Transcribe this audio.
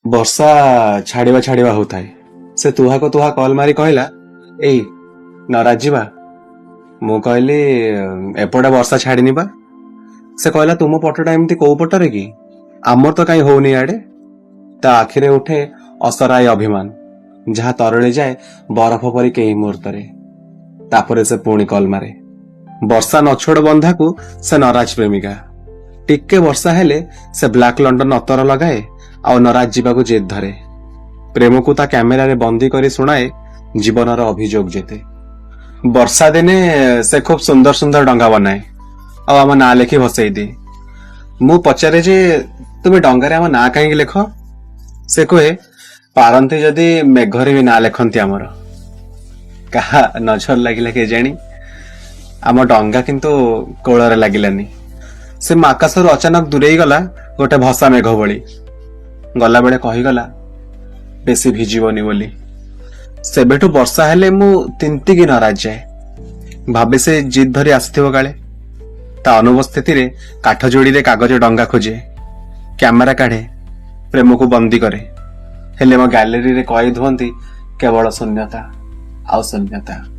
ବର୍ଷା ଛାଡ଼ିବା ଛାଡ଼ିବା ହଉଥାଏ, ସେ ତୁହାକୁ ତୁହା କଲ୍ ମାରି କହିଲା, "ଏଇ, ନରାଜ ଯିବା?" ମୁଁ କହିଲି, "ଏପଟେ ବର୍ଷା ଛାଡ଼ିନି ବା।" ସେ କହିଲା, "ତୁମ ପଟଟା ଏମିତି କୋଉ ପଟରେ କି? ଆମର ତ କାହିଁ ହଉନି ଇଆଡେ।" ତା ଆଖିରେ ଉଠେ ଅସରାଏ ଅଭିମାନ, ଯାହା ତରଳି ଯାଏ ବରଫ ପରି କେଇ ମୁହୂର୍ତ୍ତରେ। ତାପରେ ସେ ପୁଣି କଲ୍ ମାରେ। ବର୍ଷା ନଛୋଡ଼ ବନ୍ଧାକୁ ସେ ନରାଜ ପ୍ରେମିକା। ଟିକେ ବର୍ଷା ହେଲେ ସେ ବ୍ଲାକ୍ ଲଣ୍ଡନ ଅତର ଲଗାଏ ଆଉ ନରାଜ ଯିବାକୁ ଜେଦ୍ ଧରେ। ପ୍ରେମକୁ ତା କ୍ୟାମେରାରେ ବନ୍ଦୀ କରି ଶୁଣାଏ ଜୀବନର ଅଭିଯୋଗ ଯେତେ। ବର୍ଷା ଦିନେ ସେ ଖୁବ୍ ସୁନ୍ଦର ସୁନ୍ଦର ଡଙ୍ଗା ବନାଏ ଆଉ ଆମ ନାଁ ଲେଖି ଭସେଇ ଦିଏ। ମୁଁ ପଚାରେ ଯେ, "ତୁମେ ଡଙ୍ଗାରେ ଆମ ନାଁ କାହିଁକି ଲେଖ?" ସେ କୁହେ, "ପାରନ୍ତି ଯଦି ମେଘରେ ବି ନାଁ ଲେଖନ୍ତି ଆମର।" କାହା ନଜର ଲାଗିଲା କେଜାଣି, ଆମ ଡଙ୍ଗା କିନ୍ତୁ କୋଳରେ ଲାଗିଲାନି। ସେ ମୋ ଆକାଶରୁ ଅଚାନକ ଦୂରେଇ ଗଲା ଗୋଟେ ଭସା ମେଘ ଭଳି। ଗଲାବେଳେ କହିଗଲା ବେଶୀ ଭିଜିବନି ବୋଲି। ସେବେଠୁ ବର୍ଷା ହେଲେ ମୁଁ ତିନ୍ତିକି ନରାଜ ଯାଏ। ଭାବେ, ସେ ଜିଦ୍ ଧରି ଆସିଥିବ କାଳେ। ତା ଅନୁପସ୍ଥିତିରେ କାଠ ଯୋଡ଼ିରେ କାଗଜ ଡଙ୍ଗା ଖୋଜେ, କ୍ୟାମେରା କାଢେ, ପ୍ରେମକୁ ବନ୍ଦୀ କରେ। ହେଲେ ମୋ ଗ୍ୟାଲେରୀରେ କଏଦ ହୁଅନ୍ତି କେବଳ ଶୂନ୍ୟତା ଆଉ ଶୂନ୍ୟତା।